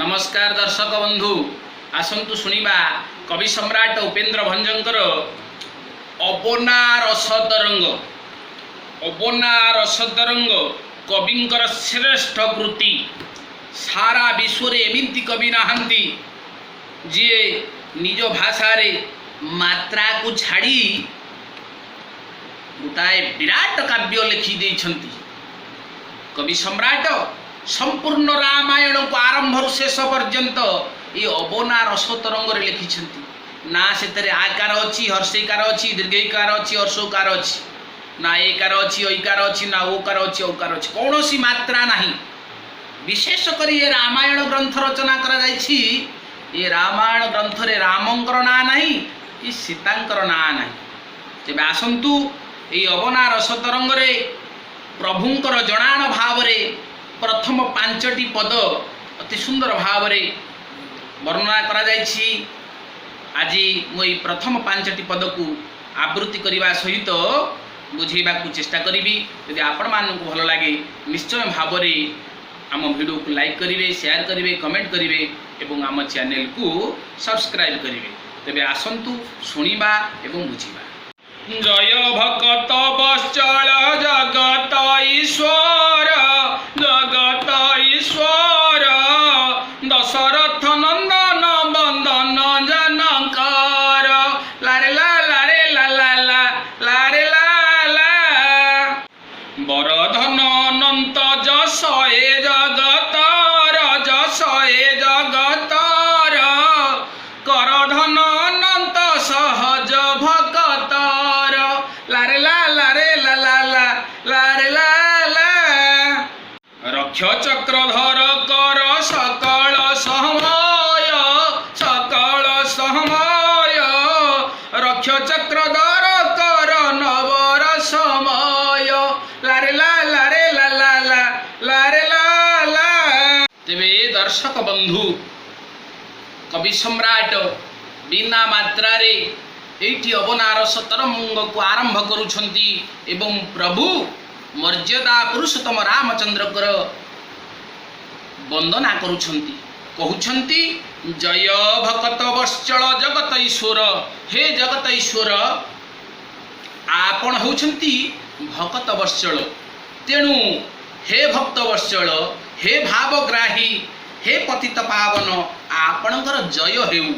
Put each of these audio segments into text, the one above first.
ନମସ୍କାର ଦର୍ଶକ ବନ୍ଧୁ, ଆସନ୍ତୁ ଶୁଣିବା କବି ସମ୍ରାଟ ଉପେନ୍ଦ୍ର ଭଞ୍ଜଙ୍କର ଅବନା ରସ ତରଙ୍ଗ। ଅବନା ରସ ତରଙ୍ଗ କବିଙ୍କର ଶ୍ରେଷ୍ଠ କୃତି। ସାରା ବିଶ୍ୱରେ ଏମିତି କବି ନାହାନ୍ତି, ଯିଏ ନିଜ ଭାଷାରେ ମାତ୍ରାକୁ ଛାଡ଼ି ଗୋଟାଏ ବିରାଟ କାବ୍ୟ ଲେଖି ଦେଇଛନ୍ତି। କବି ସମ୍ରାଟ ସମ୍ପୂର୍ଣ୍ଣ ରାମାୟଣକୁ ଆରମ୍ଭରୁ ଶେଷ ପର୍ଯ୍ୟନ୍ତ ଏ ଅବନା ରସ ତରଙ୍ଗରେ ଲେଖିଛନ୍ତି। ନା ସେଥିରେ ଆକାର ଅଛି, ହର୍ଷଇକାର ଅଛି, ଦୀର୍ଘଇକାର ଅଛି, ହର୍ଷଉକାର ଅଛି, ନା ଏକାର ଅଛି, ଐକାର ଅଛି, ନା ଓକାର ଅଛି, ଔକାର ଅଛି, କୌଣସି ମାତ୍ରା ନାହିଁ। ବିଶେଷ କରି ଏ ରାମାୟଣ ଗ୍ରନ୍ଥ ରଚନା କରାଯାଇଛି। ଏ ରାମାୟଣ ଗ୍ରନ୍ଥରେ ରାମଙ୍କର ନାଁ ନାହିଁ କି ସୀତାଙ୍କର ନାଁ ନାହିଁ। ତେବେ ଆସନ୍ତୁ, ଏଇ ଅବନା ରସ ତରଙ୍ଗରେ ପ୍ରଭୁଙ୍କର ଜଣାଣ ଭାବରେ ପ୍ରଥମ ପାଞ୍ଚଟି ପଦ ଅତି ସୁନ୍ଦର ଭାବରେ ବର୍ଣ୍ଣନା କରାଯାଇଛି। ଆଜି ମୁଁ ଏଇ ପ୍ରଥମ ପାଞ୍ଚଟି ପଦକୁ ଆବୃତ୍ତି କରିବା ସହିତ ବୁଝେଇବାକୁ ଚେଷ୍ଟା କରିବି। ଯଦି ଆପଣମାନଙ୍କୁ ଭଲ ଲାଗେ, ନିଶ୍ଚୟ ଭାବରେ ଆମ ଭିଡ଼ିଓକୁ ଲାଇକ୍ କରିବେ, ସେୟାର କରିବେ, କମେଣ୍ଟ କରିବେ ଏବଂ ଆମ ଚ୍ୟାନେଲକୁ ସବସ୍କ୍ରାଇବ୍ କରିବେ। ତେବେ ଆସନ୍ତୁ ଶୁଣିବା ଏବଂ ବୁଝିବା। ଜୟ ଭକତ ବତ୍ସଳ ଜଗତ ଈଶ୍ୱର, ଜଗତ ଈଶ୍ୱର, ଦଶରଥ ନନ୍ଦନ ବନ୍ଦନ ଜନଙ୍କର। ଲାରେ ଲା ଲାରେ ଲା ଲା ଲା ଲାରେ ଲା ଲା। ବରଧନ ଅନନ୍ତ ଯଶ ଏ ଜଗତର, ଯଶ ଏ ଜଗତର, କରଧନ ଅନନ୍ତ ସହଜ ଭକତର। ଲାରେ ଲା ଲାରେ ଲା ଲା ଲା ଲାରେ ଲା ଲା। ରକ୍ଷ ଚକ୍ରଧର କର ସକଳ ସମୟ, ସକଳ ସମୟ, ରକ୍ଷ ଚକ୍ରଧର କର ନବର ସମୟ। ଲାରେ ଲା ଲାରେ ଲା ଲା ଲା ଲାରେ ଲା ଲା। ତେବେ ଦର୍ଶକ ବନ୍ଧୁ, କବି ସମ୍ରାଟ ବିନା ମାତ୍ରାରେ ଏଇଠି ଅବନାରସ ତରଙ୍ଗକୁ ଆରମ୍ଭ କରୁଛନ୍ତି ଏବଂ ପ୍ରଭୁ ମର୍ଯ୍ୟାଦା ପୁରୁଷୋତ୍ତମ ରାମଚନ୍ଦ୍ରଙ୍କର ବନ୍ଦନା କରୁଛନ୍ତି। କହୁଛନ୍ତି, ଜୟ ଭକତ ବତ୍ସଳ ଜଗତ ଈଶ୍ୱର। ହେ ଜଗତ ଈଶ୍ୱର, ଆପଣ ହେଉଛନ୍ତି ଭକତ ବତ୍ସଳ। ତେଣୁ ହେ ଭକ୍ତ ବତ୍ସଳ, ହେ ଭାବଗ୍ରାହୀ, ହେ ପତିତ ପାବନ, ଆପଣଙ୍କର ଜୟ ହେଉ।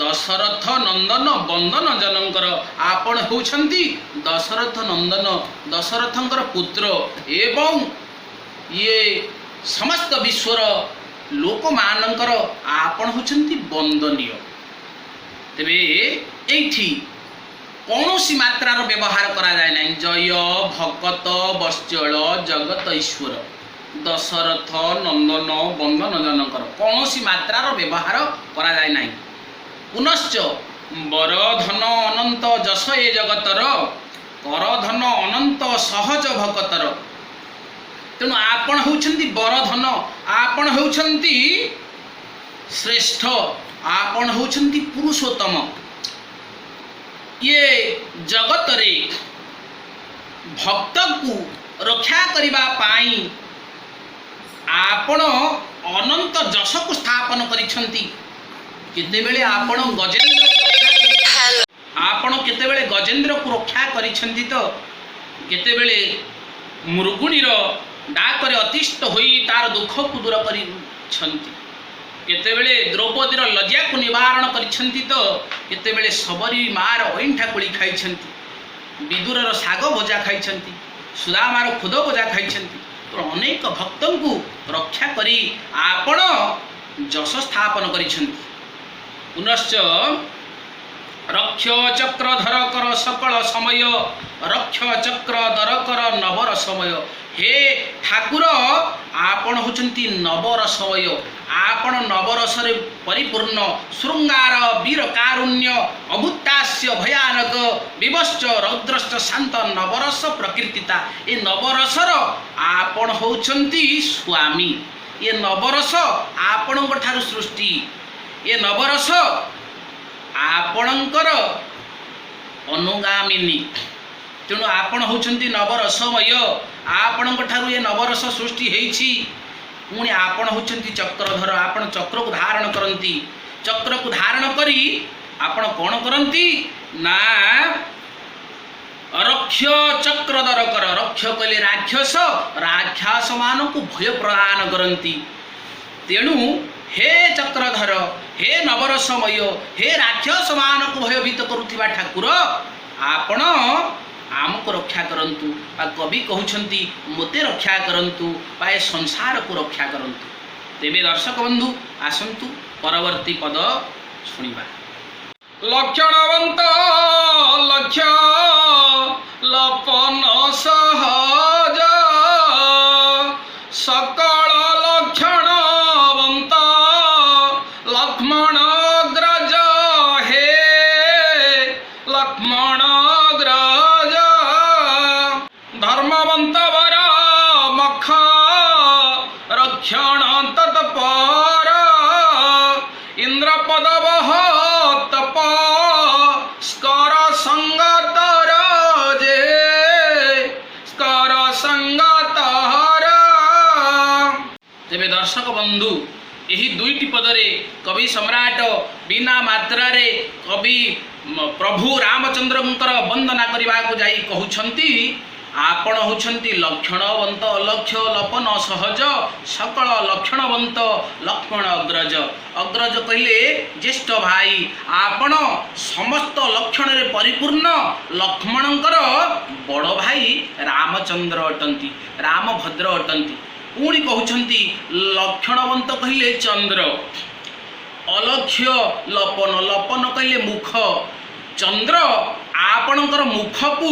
ଦଶରଥ ନନ୍ଦନ ବନ୍ଦନ ଜନଙ୍କର। ଆପଣ ହେଉଛନ୍ତି ଦଶରଥ ନନ୍ଦନ, ଦଶରଥଙ୍କର ପୁତ୍ର ଏବଂ ଇଏ ସମସ୍ତ ବିଶ୍ୱର ଲୋକମାନଙ୍କର ଆପଣ ହେଉଛନ୍ତି ବନ୍ଦନୀୟ। ତେବେ ଏଇଠି କୌଣସି ମାତ୍ରାର ବ୍ୟବହାର କରାଯାଏ ନାହିଁ। ଜୟ ଭକତ ବତ୍ସଳ ଜଗତ ଈଶ୍ୱର ଦଶରଥ ନନ୍ଦନ ବନ୍ଦନ ଜନଙ୍କର, କୌଣସି ମାତ୍ରାର ବ୍ୟବହାର କରାଯାଏ ନାହିଁ। ପୁନଶ୍ଚ ବରଧନ ଅନନ୍ତ ଯଶ ଏ ଜଗତର, କରଧନ ଅନନ୍ତ ସହଜ ଭକତର। ତେଣୁ ଆପଣ ହେଉଛନ୍ତି ବରଧନ, ଆପଣ ହେଉଛନ୍ତି ଶ୍ରେଷ୍ଠ, ଆପଣ ହେଉଛନ୍ତି ପୁରୁଷୋତ୍ତମ। ଇଏ ଜଗତରେ ଭକ୍ତକୁ ରକ୍ଷା କରିବା ପାଇଁ ଆପଣ ଅନନ୍ତ ଯଶକୁ ସ୍ଥାପନ କରିଛନ୍ତି। କେତେବେଳେ ଆପଣ ଗଜେନ୍ଦ୍ର ଆପଣ କେତେବେଳେ ଗଜେନ୍ଦ୍ରକୁ ରକ୍ଷା କରିଛନ୍ତି ତ କେତେବେଳେ ମୃଗୁଣୀର ଡାକରେ ଅତିଷ୍ଠ ହୋଇ ତାର ଦୁଃଖକୁ ଦୂର କରିଛନ୍ତି। କେତେବେଳେ ଦ୍ରୌପଦୀର ଲଜ୍ଜାକୁ ନିବାରଣ କରିଛନ୍ତି ତ କେତେବେଳେ ଶବରୀ ମାର ଅଇଁଠା କୋଳି ଖାଇଛନ୍ତି, ବିଦୁରର ଶାଗ ଭଜା ଖାଇଛନ୍ତି, ସୁଦାମାର ଖୁଦ ଭଜା ଖାଇଛନ୍ତି। ତ ଅନେକ ଭକ୍ତଙ୍କୁ ରକ୍ଷା କରି ଆପଣ ଯଶ ସ୍ଥାପନ କରିଛନ୍ତି। ପୁନଶ୍ଚ ରକ୍ଷ ଚକ୍ରଧର କର ସକଳ ସମୟ, ରକ୍ଷ ଚକ୍ର ଦର କର ନବର ସମୟ। ହେ ଠାକୁର, ଆପଣ ହେଉଛନ୍ତି ନବରସମୟ। ଆପଣ ନବରସରେ ପରିପୂର୍ଣ୍ଣ। ଶୃଙ୍ଗାର, ବୀର, କାରୁଣ୍ୟ, ଅଭୂତାସ୍ୟ, ଭୟାନକ, ବୀଭତ୍ସ, ରୌଦ୍ରଶ୍ଚ, ଶାନ୍ତ ନବରସ ପ୍ରକୀର୍ତ୍ତିତା। ଏ ନବରସର ଆପଣ ହେଉଛନ୍ତି ସ୍ୱାମୀ। ଏ ନବରସ ଆପଣଙ୍କ ଠାରୁ ସୃଷ୍ଟି। ଏ ନବରସ ଆପଣଙ୍କର ଅନୁଗାମିନୀ। ତେଣୁ ଆପଣ ହେଉଛନ୍ତି ନବରସମୟ। ଆପଣଙ୍କ ଠାରୁ ଏ ନବରସ ସୃଷ୍ଟି ହେଇଛି। ପୁଣି ଆପଣ ହେଉଛନ୍ତି ଚକ୍ରଧର, ଆପଣ ଚକ୍ରକୁ ଧାରଣ କରନ୍ତି। ଚକ୍ରକୁ ଧାରଣ କରି ଆପଣ କ'ଣ କରନ୍ତି ନା ରକ୍ଷ ଚକ୍ରଧର କର। ରକ୍ଷ କହିଲେ ରାକ୍ଷସ, ରାକ୍ଷସମାନଙ୍କୁ ଭୟ ପ୍ରଦାନ କରନ୍ତି। ତେଣୁ ହେ ଚକ୍ରଧର, ହେ ନବରସମୟ, ହେ ରାକ୍ଷସମାନଙ୍କୁ ଭୟଭୀତ କରୁଥିବା ଠାକୁର, ଆପଣ ଆମକୁ ରକ୍ଷା କରନ୍ତୁ। ବା କବି କହୁଛନ୍ତି ମୋତେ ରକ୍ଷା କରନ୍ତୁ ବା ଏ ସଂସାରକୁ ରକ୍ଷା କରନ୍ତୁ। ତେବେ ଦର୍ଶକ ବନ୍ଧୁ, ଆସନ୍ତୁ ପରବର୍ତ୍ତୀ ପଦ ଶୁଣିବା। ଲକ୍ଷଣବନ୍ତ ଲକ୍ଷ ଲପନ ସହଜ, ସକଳ ଲକ୍ଷଣବନ୍ତ ଲକ୍ଷ୍ମଣ ଅଗ୍ରଜ, ହେ ଲକ୍ଷ୍ମଣ ଅଗ୍ରଜ। ଧର୍ମବନ୍ତ ବର ମଖ ରକ୍ଷଣ ତତ୍ପର, ଇନ୍ଦ୍ରପଦ ବହ ତପ ସ୍କର ସଙ୍ଗତର ଯେ ସ୍କର ସଙ୍ଗତର। ତେବେ ଦର୍ଶକ ବନ୍ଧୁ, ଏହି ଦୁଇଟି ପଦରେ କବି ସମ୍ରାଟ ବିନା ମାତ୍ରାରେ କବି ପ୍ରଭୁ ରାମଚନ୍ଦ୍ରଙ୍କର ବନ୍ଦନା କରିବାକୁ ଯାଇ କହୁଛନ୍ତି, ଆପଣ ହେଉଛନ୍ତି ଲକ୍ଷଣବନ୍ତ ଅଲକ୍ଷ୍ୟ ଲପନ ସହଜ, ସକଳ ଲକ୍ଷଣବନ୍ତ ଲକ୍ଷ୍ମଣ ଅଗ୍ରଜ। ଅଗ୍ରଜ କହିଲେ ଜ୍ୟେଷ୍ଠ ଭାଇ। ଆପଣ ସମସ୍ତ ଲକ୍ଷଣରେ ପରିପୂର୍ଣ୍ଣ ଲକ୍ଷ୍ମଣଙ୍କର ବଡ଼ ଭାଇ ରାମଚନ୍ଦ୍ର ଅଟନ୍ତି, ରାମଭଦ୍ର ଅଟନ୍ତି। ପୁଣି କହୁଛନ୍ତି ଲକ୍ଷଣବନ୍ତ କହିଲେ ଚନ୍ଦ୍ର, ଅଲକ୍ଷ୍ୟ ଲପନ, ଲପନ କହିଲେ ମୁଖ। ଚନ୍ଦ୍ର ଆପଣଙ୍କର ମୁଖକୁ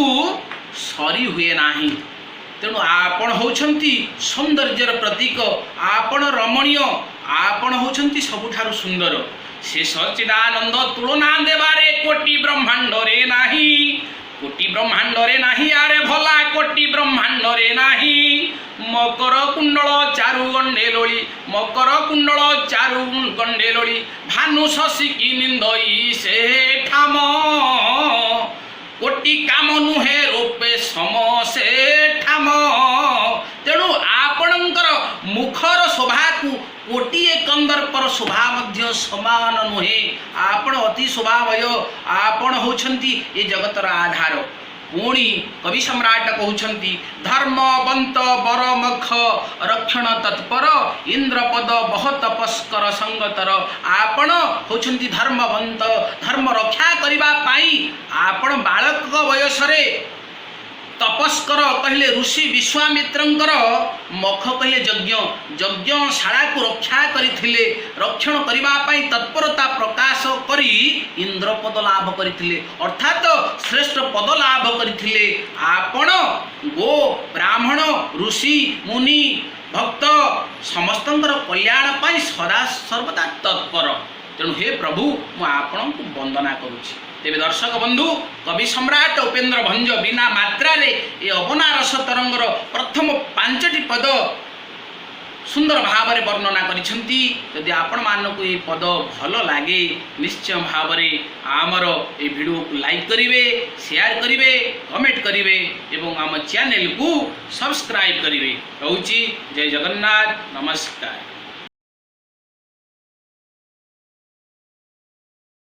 ସରି ହୁଏ ନାହିଁ। ତେଣୁ ଆପଣ ହେଉଛନ୍ତି ସୌନ୍ଦର୍ଯ୍ୟର ପ୍ରତୀକ, ଆପଣ ରମଣୀୟ, ଆପଣ ହେଉଛନ୍ତି ସବୁଠାରୁ ସୁନ୍ଦର। ସେ ସଚ୍ଚିଦାନନ୍ଦ ତୁଳନା ଦେବାରେ କୋଟି ବ୍ରହ୍ମାଣ୍ଡରେ ନାହିଁ, କୋଟି ବ୍ରହ୍ମାଣ୍ଡରେ ନାହିଁ, ଆରେ ଭଲା କୋଟି ବ୍ରହ୍ମାଣ୍ଡରେ ନାହିଁ। ମକର କୁଣ୍ଡଳ ଚାରୁ ଗଣ୍ଡେ ଲୋଳି, ମକର କୁଣ୍ଡଳ ଚାରୁ ଗଣ୍ଡେ ଲୋଳି, ଭାନୁ ଶଶୀ କି ନିନ୍ଦଇ ସେ ଠାମ, କୋଟି କାମ ନୁହେଁ ରୂପେ ସମ ସେ ଠାମ। ତେଣୁ ଆପଣଙ୍କର ମୁଖର ଶୋଭାକୁ କୋଟିଏ କନ୍ଦର୍ପର ଶୋଭା ମଧ୍ୟ ସମାନ ନୁହେଁ। ଆପଣ ଅତି ଶୋଭାମୟ, ଆପଣ ହେଉଛନ୍ତି ଏ ଜଗତର ଆଧାର। ପୁଣି କବି ସମ୍ରାଟ କହୁଛନ୍ତି, ଧର୍ମବନ୍ତ ବରମଖ ରକ୍ଷଣ ତତ୍ପର, ଇନ୍ଦ୍ରପଦ ବହ ତପସ୍କର ସଙ୍ଗତର। ଆପଣ ହେଉଛନ୍ତି ଧର୍ମବନ୍ତ, ଧର୍ମ ରକ୍ଷା କରିବା ପାଇଁ ଆପଣ ବାଳକ ବୟସରେ ତପସ୍କର କହିଲେ ଋଷି ବିଶ୍ୱାମିତ୍ରଙ୍କର ମଖ କହିଲେ ଯଜ୍ଞ, ଯଜ୍ଞଶାଳାକୁ ରକ୍ଷା କରିଥିଲେ। ରକ୍ଷଣ କରିବା ପାଇଁ ତତ୍ପରତା ପ୍ରକାଶ କରି ଇନ୍ଦ୍ରପଦ ଲାଭ କରିଥିଲେ, ଅର୍ଥାତ ଶ୍ରେଷ୍ଠ ପଦ ଲାଭ କରିଥିଲେ। ଆପଣ ଗୋ ବ୍ରାହ୍ମଣ ଋଷି ମୁନି ଭକ୍ତ ସମସ୍ତଙ୍କର କଲ୍ୟାଣ ପାଇଁ ସଦା ସର୍ବଦା ତତ୍ପର। ତେଣୁ ହେ ପ୍ରଭୁ, ମୁଁ ଆପଣଙ୍କୁ ବନ୍ଦନା କରୁଛି। ତେବେ ଦର୍ଶକ ବନ୍ଧୁ, କବି ସମ୍ରାଟ ଉପେନ୍ଦ୍ର ଭଞ୍ଜ ବିନା ମାତ୍ରାରେ ଏ ଅବନାରସ ତରଙ୍ଗର ପ୍ରଥମ 5ଟି ପଦ ସୁନ୍ଦର ଭାବରେ ବର୍ଣ୍ଣନା କରିଛନ୍ତି। ଯଦି ଆପଣମାନଙ୍କୁ ଏହି ପଦ ଭଲ ଲାଗେ, ନିଶ୍ଚୟ ଭାବରେ ଆମର ଏହି ଭିଡ଼ିଓକୁ ଲାଇକ୍ କରିବେ, ସେୟାର କରିବେ, କମେଣ୍ଟ କରିବେ ଏବଂ ଆମ ଚ୍ୟାନେଲକୁ ସବସ୍କ୍ରାଇବ୍ କରିବେ। ରହୁଛି, ଜୟ ଜଗନ୍ନାଥ, ନମସ୍କାର।